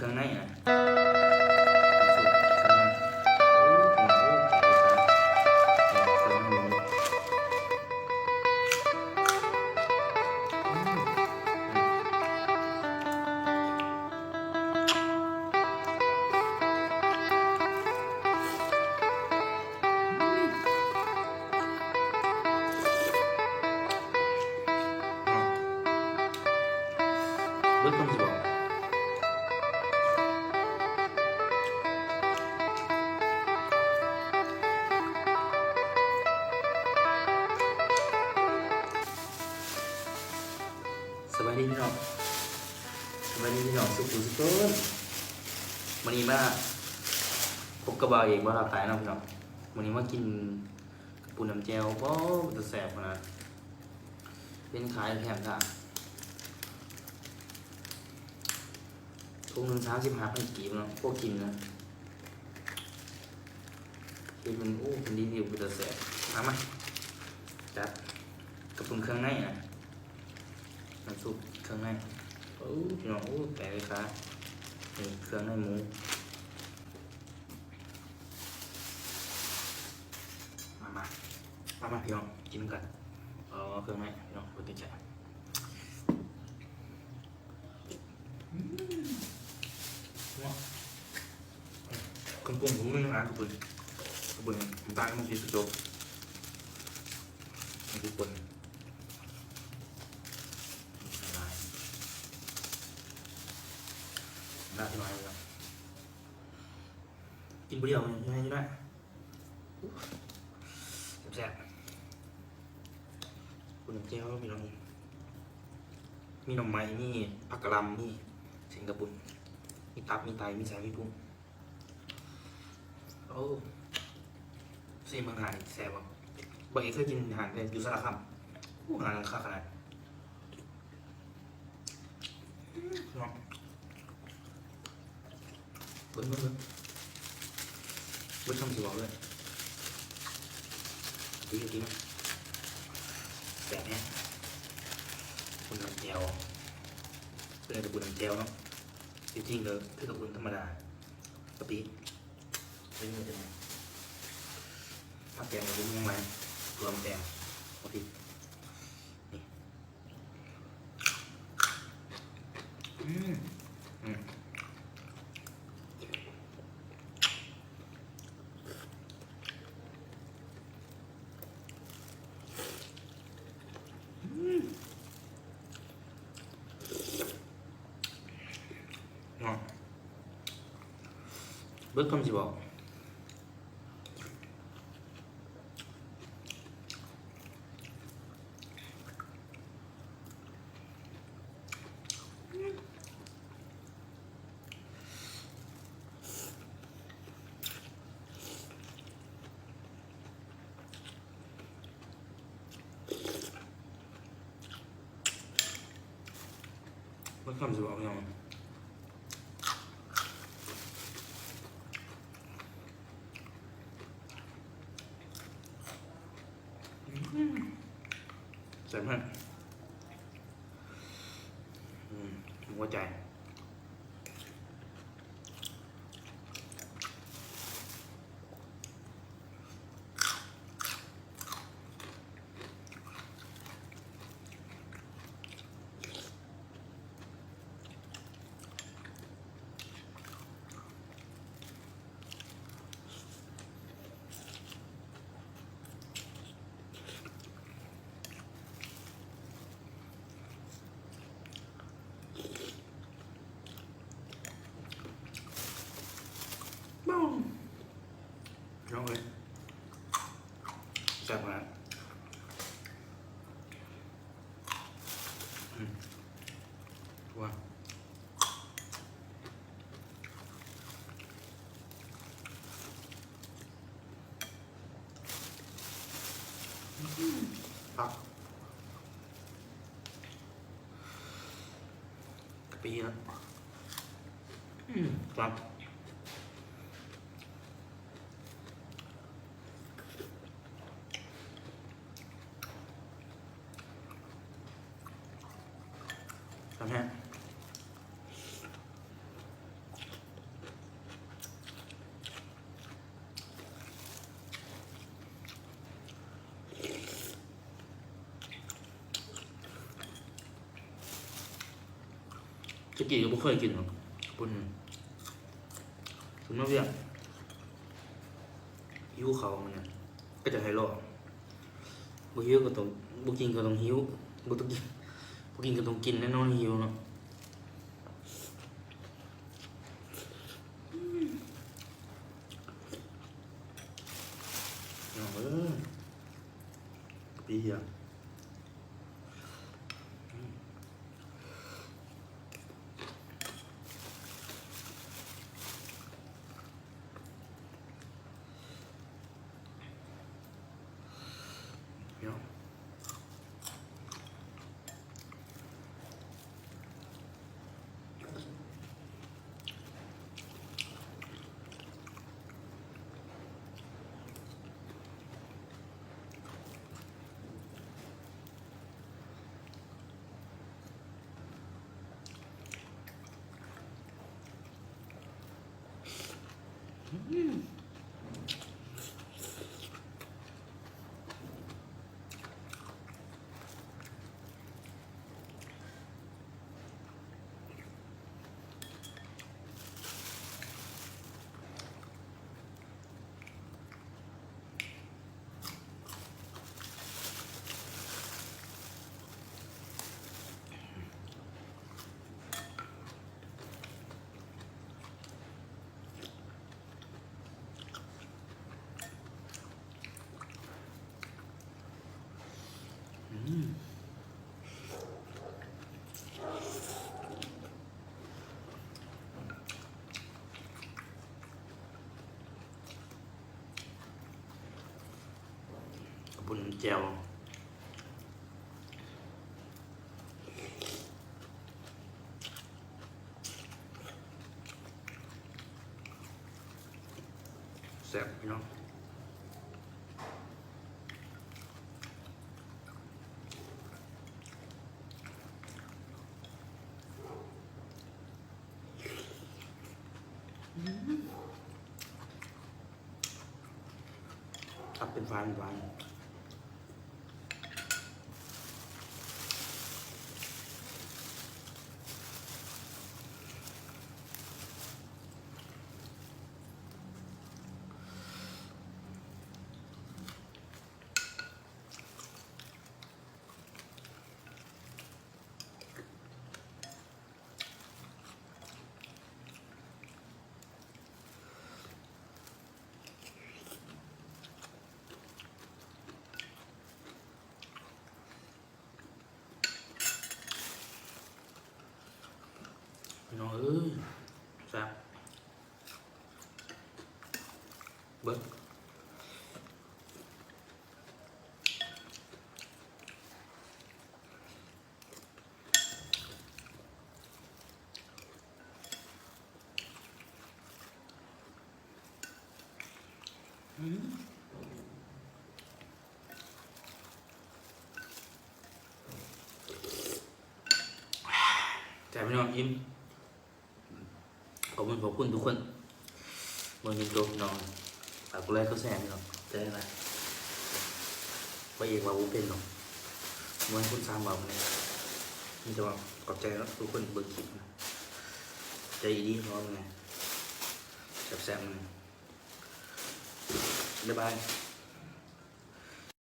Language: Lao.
ຄື່ອງໃນນະ ເບິດຄຳຊິບອກ. ສະບາຍດີພີ່ນ້ອງ ສະບາຍດີພີ່ນ້ອງ ສຸກໆ ທຸກຄົນ. ມື້ນີ້ມາພົບກັບບ່າວເອກ ບ່າວລາວໃຕ້ເນາະພີ່ນ້ອງ. ມື້ນີ້ມາກິນ ກະປຸ້ນນ້ຳແຈ່ວ ໂອ້ ເປັນຕາແຊບຂະໜາດ. ເປັນຂາຍແພງຄ່ະ ຖົງໜຶ່ງສາມສິບຫ້າພັນກີບເນາະ ພໍກິນນະ. ເຫັນມັນ ໂອ້ ເປັນດີໆ ເປັນຕາແຊບ. ມາ ມາ ຈັດກະປຸ້ນເຄື່ອງໃນນະ ນ້ຳຊຸບເຄື່ອງໃນ. ໂອ້ ພີ່ນ້ອງ ໂອ້ ແຕກເລີຍຄ່ະ ນີ້ເຄື່ອງໃນໝູ. ມາ ມາ ມາ ມາ ພີ່ນ້ອງ ກິນນຳກັນ. ເອົາເຄື່ອງໃນພີ່ນ້ອງ ບໍ່ຕິດໃຈ. ອືມ ເນາະ ເຄື່ອງປຸງ ເຄື່ອງປຸງ ກະປຸ້ນ ກະປຸ້ນ ນ້ຳຕານ ກະປິ ກະໂຈກ ກະປິ ຫຼາຍໆ ໜ້າກິນຫຼາຍເລີຍ. ກິນຜູ້ດຽວ ງ່າຍຢູ່ນະ. ແຊບໆ ປຸ້ນແຈ່ວ ພີ່ນ້ອງ ມີໜໍ່ໄມ້ ມີຜັກກະຫຼ່ຳ ມີເສັ້ນກະປຸ້ນ ມີຕັບ ມີໄຕ ມີໄສ້ ມີປຸ້ງ. ໂອ້ ຊີມເບິ່ງ ຮ້ານນີ້ແຊບບໍ່? ບໍ່ເຫັນເຄີຍກິນຮ້ານເລີຍ ຢູ່ສາລະຄຳ. ໂອ້ ຮ້ານຄັກຂະໜາດ. ເນາະ ເບິ່ງ ເບິ່ງ ເບິ່ງ ເບິດຄຳຊິເວົ້າເລີຍ. ດີ ດີ ແຊບແຮງ. ປຸ້ນນ້ຳແຈ່ວ ເອີ້ນວ່າປຸ້ນນ້ຳແຈ່ວເນາະ ທີ່ຈິງກໍຄືກັບປຸ້ນທຳມະດາ ກະປິ ເປັນມື້ເປັນມື້. ຜັກແກງກໍບໍ່ມີຫຍັງຫຼາຍ ເຂົ້າແກງ ກະປິ ນີ້. ອືມ ອືມ ອືມ ເນາະ ເບິດຄຳຊິເວົ້າ. ເບິ່ງຄຳຊິເວົ້າຫຍັງ ອືມ ແຊບແຮງ. ອືມ ຫົວໃຈ. ເອົ້າ ພີ່ນ້ອງເອີຍ ແຊບຂະໜາດ. ອືມ ວ່າ ອືມ ຄັກ ກະປິເນາະ ອືມ ຄັກ. ຄັກແຮງ. ຕະກີ້ກໍບໍ່ເຄີຍກິນດອກ ປຸ້ນ ຄືມາວຽກ ຫິວເຂົ້າມັນນະ ກໍຈະໃຫ້ລໍ ບໍ່ຫິວກໍຕ້ອງ ບໍ່ກິນກໍຕ້ອງຫິວ ບໍ່ຕ້ອງກິນ ບໍ່ກິນກໍຕ້ອງກິນແນ່ນອນ ຫິວເນາະ. ນ້ອງເອີຍ ປີເຫື່ອ ເນາະ. ເອົາປຸ້ນແຈ່ວ ແຊບພີ່ນ້ອງ. ຕັບເປັນຝ້າຍ ຫວານ. ພີ່ນ້ອງເອີຍ ແຊບ ເບິ່ງ. ອືມ ແຊບພີ່ນ້ອງ ອີ່ມ. ຂອບຄຸນ ຂອບຄຸນທຸກຄົນ ເບິ່ງຈົນຈົບເນາະ. ຝາກກົດໄລກົດແຊພີ່ນ້ອງ ໃຈຫຼາຍ. ພະເອກເວົ້າບໍ່ເປັນດອກ ບໍ່ໃຫ້ຄົນສາມເວົ້ານະ. ມີແຕ່ວ່າຂອບໃຈເນາະ ທຸກຄົນເບິ່ງຄລິບນະ ໃຈດີເນາະ. ແຊບໆ ບາຍບາຍ.